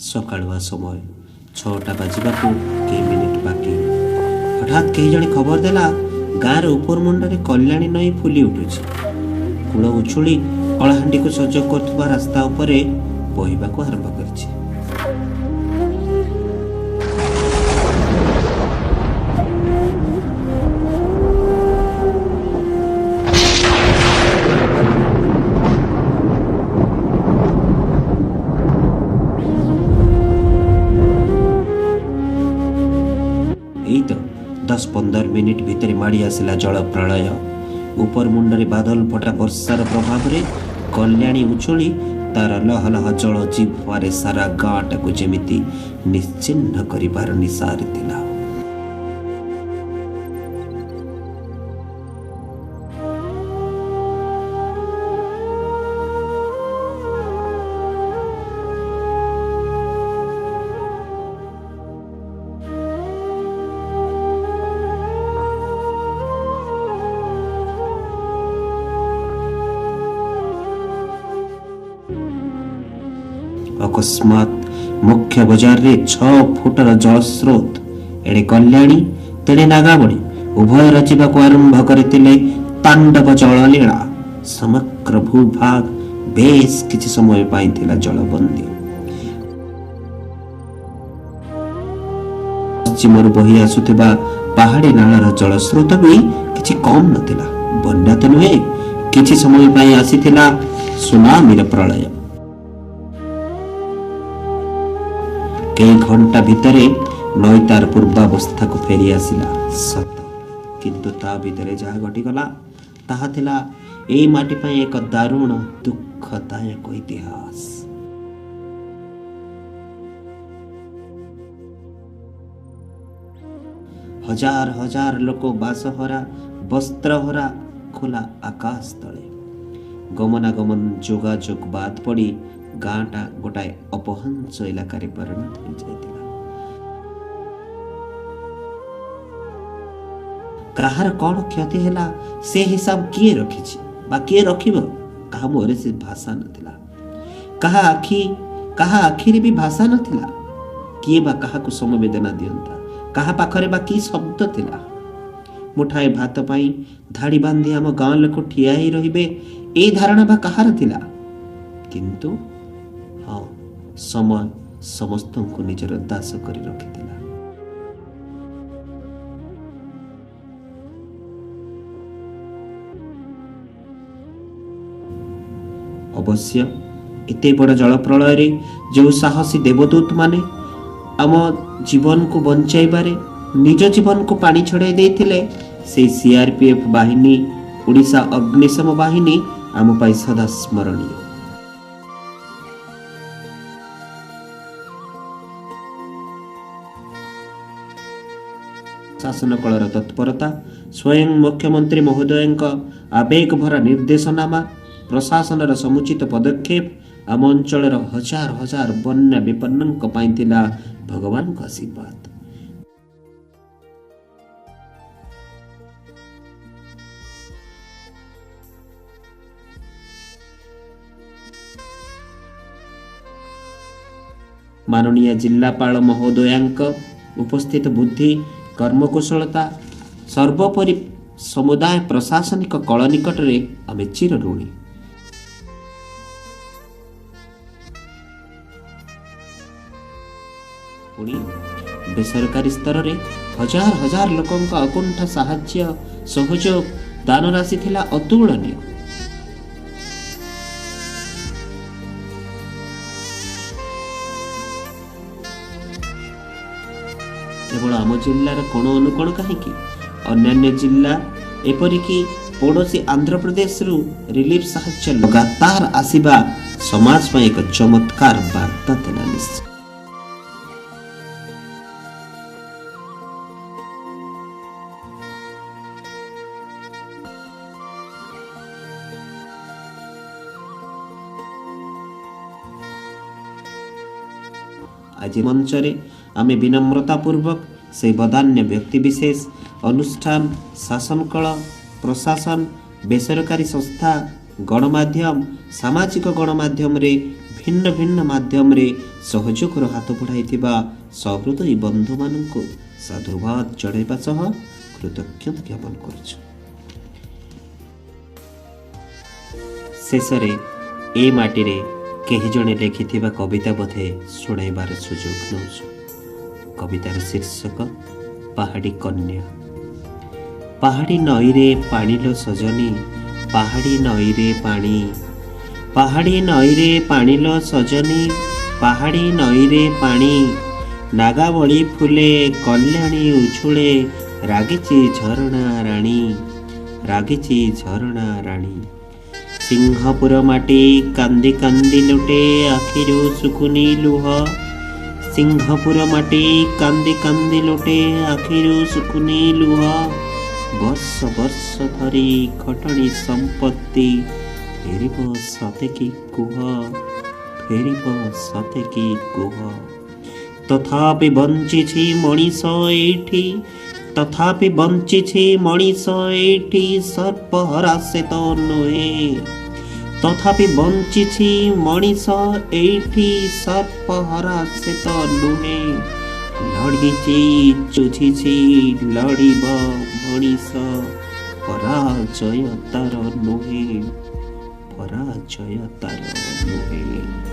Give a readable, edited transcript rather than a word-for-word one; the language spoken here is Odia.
ସକାଳୁଆ ସମୟ, 6ଟା ବାଜିବାକୁ କେଇ ମିନିଟ୍ ବାକି। ହଠାତ୍ କେହି ଜଣେ ଖବର ଦେଲା, ଗାଁର ଉପର ମୁଣ୍ଡରେ କଲ୍ୟାଣୀ ନଈ ଫୁଲି ଉଠୁଛି। କୂଳ ଉଛୁଳି କଳାହାଣ୍ଡିକୁ ସଂଯୋଗ କରୁଥିବା ରାସ୍ତା ଉପରେ ବହିବାକୁ ଆରମ୍ଭ କରିଛି। ଏଇ ତ 10-15 ମିନିଟ୍ ଭିତରେ ମାଡ଼ି ଆସିଲା ଜଳ ପ୍ରଳୟ। ଉପର ମୁଣ୍ଡରେ ବାଦଲ ଫଟା ବର୍ଷାର ପ୍ରଭାବରେ କଲ୍ୟାଣୀ ଉଛୁଳି ତାର ଲହଲହ ଜଳ ଜିହ୍ୱାରେ ସାରା ଗାଁଟାକୁ ଯେମିତି ନିଶ୍ଚିହ୍ନ କରିବାର ନିଶାରେ ଥିଲା। ଅକସ୍ମାତ୍ ମୁଖ୍ୟ ବଜାରରେ 6 ଫୁଟର ଜଳସ୍ରୋତ। ଏଣେ କଲ୍ୟାଣୀ ତେଣେ ନାଗାବଣୀ ଉଭୟ ରଚିବାକୁ ଆରମ୍ଭ କରିଥିଲେ ତାଣ୍ଡବ ଜଳଲୀଳା। ସମଗ୍ର ଭୂଭାଗ ବେଶ କିଛି ସମୟ ପାଇଁ ଥିଲା ଜଳବନ୍ଦୀ। ପଶ୍ଚିମରୁ ବହି ଆସୁଥିବା ପାହାଡ଼ି ନାଳର ଜଳସ୍ରୋତ ବି କିଛି କମ୍ ନଥିଲା। ବନ୍ୟା ତ ନୁହେଁ, କିଛି ସମୟ ପାଇଁ ଆସିଥିଲା ସୁନାମିର ପ୍ରଳୟ। କେଇ ଘଣ୍ଟା ଭିତରେ ନଈ ତାର ପୂର୍ବାବସ୍ଥାକୁ ଫେରି ଆସିଲା ସତ, କିନ୍ତୁ ତା ଭିତରେ ଯାହା ଘଟିଗଲା ତାହା ଥିଲା ଏଇ ମାଟି ପାଇଁ ଏକ ଦାରୁଣ ଦୁଃଖଦାୟକ ଇତିହାସ। ହଜାର ହଜାର ଲୋକ ବାସହରା, ବସ୍ତ୍ରହରା, ଖୋଲା ଆକାଶ ତଳେ। ଗମନାଗମନ ଯୋଗାଯୋଗ ବାଦ ପଡ଼ି ଗାଁଟା ଗୋଟାଏ ଅପହଞ୍ଚ ଇଲାକାରେ ପରିଣତ ହୋଇଯାଇଥିଲା। କାହାର କ'ଣ କ୍ଷତି ହେଲା ସେ ହିସାବ କିଏ ରଖିଛି ବା କିଏ ରଖିବ? କାହା ମୁହଁରେ ସେ ଭାଷା ନଥିଲା, କାହା ଆଖିରେ ବି ଭାଷା ନଥିଲା। କିଏ ବା କାହାକୁ ସମବେଦନା ଦିଅନ୍ତା? କାହା ପାଖରେ ବା କି ଶବ୍ଦ ଥିଲା? ମୁଠାଏ ଭାତ ପାଇଁ ଧାଡ଼ି ବାନ୍ଧି ଆମ ଗାଁ ଲୋକ ଠିଆ ହେଇ ରହିବେ, ଏ ଧାରଣା ବା କାହାର ଥିଲା? କିନ୍ତୁ ହଁ, ସମୟ ସମସ୍ତଙ୍କୁ ନିଜର ଦାସ କରି ରଖିଥିଲା। ଅବଶ୍ୟ ଏତେ ବଡ଼ ଜଳପ୍ରଳୟରେ ଯେଉଁ ସାହସୀ ଦେବଦୂତମାନେ ଆମ ଜୀବନକୁ ବଞ୍ଚାଇବାରେ ନିଜ ଜୀବନକୁ ପାଣି ଛଡ଼ାଇ ଦେଇଥିଲେ, ସେଇ ସିଆରପିଏଫ ବାହିନୀ, ଓଡ଼ିଶା ଅଗ୍ନିଶମ ବାହିନୀ ଆମ ପାଇଁ ସଦା ସ୍ମରଣୀୟ। ଶାସନ କଳର ତତ୍ପରତା, ସ୍ୱୟଂ ମୁଖ୍ୟମନ୍ତ୍ରୀ ମହୋଦୟଙ୍କ ଆବେଗ ଭରା ନିର୍ଦ୍ଦେଶନାମା, ପ୍ରଶାସନର ସମୁଚିତ ପଦକ୍ଷେପ ଆମ ଅଞ୍ଚଳର ହଜାର ହଜାର ବନ୍ୟା ବିପନ୍ନଙ୍କ ପାଇଁ ଥିଲା ଭଗବାନଙ୍କ ଆଶୀର୍ବାଦ। ମାନନୀୟ ଜିଲ୍ଲାପାଳ ମହୋଦୟାଙ୍କ ଉପସ୍ଥିତ ବୁଦ୍ଧି, କର୍ମକୁଶଳତା, ସର୍ବୋପରି ସମୁଦାୟ ପ୍ରଶାସନିକ କଳ ନିକଟରେ ଆମେ ଚିରଋଣୀ। ପୁଣି ବେସରକାରୀ ସ୍ତରରେ ହଜାର ହଜାର ଲୋକଙ୍କ ଅକୁଣ୍ଠ ସାହାଯ୍ୟ, ସହଯୋଗ, ଦାନରାଶି ଥିଲା ଅତୁଳନୀୟ। କେବଳ ଆମ ଜିଲ୍ଲାର କୋଣ ଅନୁକୋଣ କାହିଁକି, ଅନ୍ୟାନ୍ୟ ଜିଲ୍ଲା ଏପରିକି ପଡ଼ୋଶୀ ଆନ୍ଧ୍ରପ୍ରଦେଶରୁ ରିଲିଫ ସାହାଯ୍ୟ ଲଗାତାର ଆସିବା ସମାଜ ପାଇଁ ଏକ ଚମତ୍କାର ବାର୍ତ୍ତା ଥିଲା ନିଶ୍ଚୟ। ଆଜି ମଞ୍ଚରେ ଆମେ ବିନମ୍ରତାପୂର୍ବକ ସେହି ବଦାନ୍ୟ ବ୍ୟକ୍ତିବିଶେଷ, ଅନୁଷ୍ଠାନ, ଶାସନକଳ, ପ୍ରଶାସନ, ବେସରକାରୀ ସଂସ୍ଥା, ଗଣମାଧ୍ୟମ, ସାମାଜିକ ଗଣମାଧ୍ୟମରେ ଭିନ୍ନ ଭିନ୍ନ ମାଧ୍ୟମରେ ସହଯୋଗର ହାତ ବଢ଼ାଇଥିବା ସହୃଦୟୀ ବନ୍ଧୁମାନଙ୍କୁ ସାଧୁବାଦ ଜଣାଇବା ସହ କୃତଜ୍ଞତା ଜ୍ଞାପନ କରୁଛୁ। ଶେଷରେ ଏ ମାଟିରେ କେହି ଜଣେ ଲେଖିଥିବା କବିତା ବୋଧେ ଶୁଣାଇବାର ସୁଯୋଗ ନେଉଛୁ। କବିତାର ଶୀର୍ଷକ ପାହାଡ଼ି କନ୍ୟା। ପାହାଡ଼ି ନଈରେ ପାଣିଲୋ ସଜନୀ, ପାହାଡ଼ି ନଈରେ ପାଣି, ପାହାଡ଼ି ନଈରେ ପାଣିଲୋ ସଜନୀ, ପାହାଡ଼ି ନଈରେ ପାଣି। ନାଗାବଳୀ ଫୁଲେ, କଲ୍ୟାଣୀ ଉଛୁଳେ, ରାଗିଛି ଝରଣା ରାଣୀ, ରାଗିଛି ଝରଣା ରାଣୀ। ସିଂହପୁର ମାଟି କାନ୍ଦି କାନ୍ଦି ଲୋଟେ, ଆଖିରୁ ଶୁଖୁନି ଲୁହ। ସିଂହପୁର ମାଟି କାନ୍ଦି କାନ୍ଦି ଲୋଟେ, ଆଖିରୁ ଶୁଖୁନି ଲୁହ। ବର୍ଷ ବର୍ଷ ଧରି ଖଟଣି ସମ୍ପତ୍ତି ଫେରିବ ସତେ କି କୁହ, ଫେରିବ ସତେ କି କୁହ। ତଥାପି ବଞ୍ଚିଛି ମଣିଷ ଏଇଠି, ତଥାପି ବଞ୍ଚିଛି ମଣିଷ ଏଇଠି, ସର୍ବହରା ସେ ତ ନୁହେଁ। ତଥାପି ବଞ୍ଚିଛି ମଣିଷ ଏଇଠି, ସର୍ବହରା ସେ ତ ନୁହେଁ। ଲଢ଼ିଛି, ଯୁଝିଛି, ଲଢ଼ିବ ମଣିଷ, ପରାଜୟ ତାର ନୁହେଁ, ପରାଜୟ ତାର ନୁହେଁ।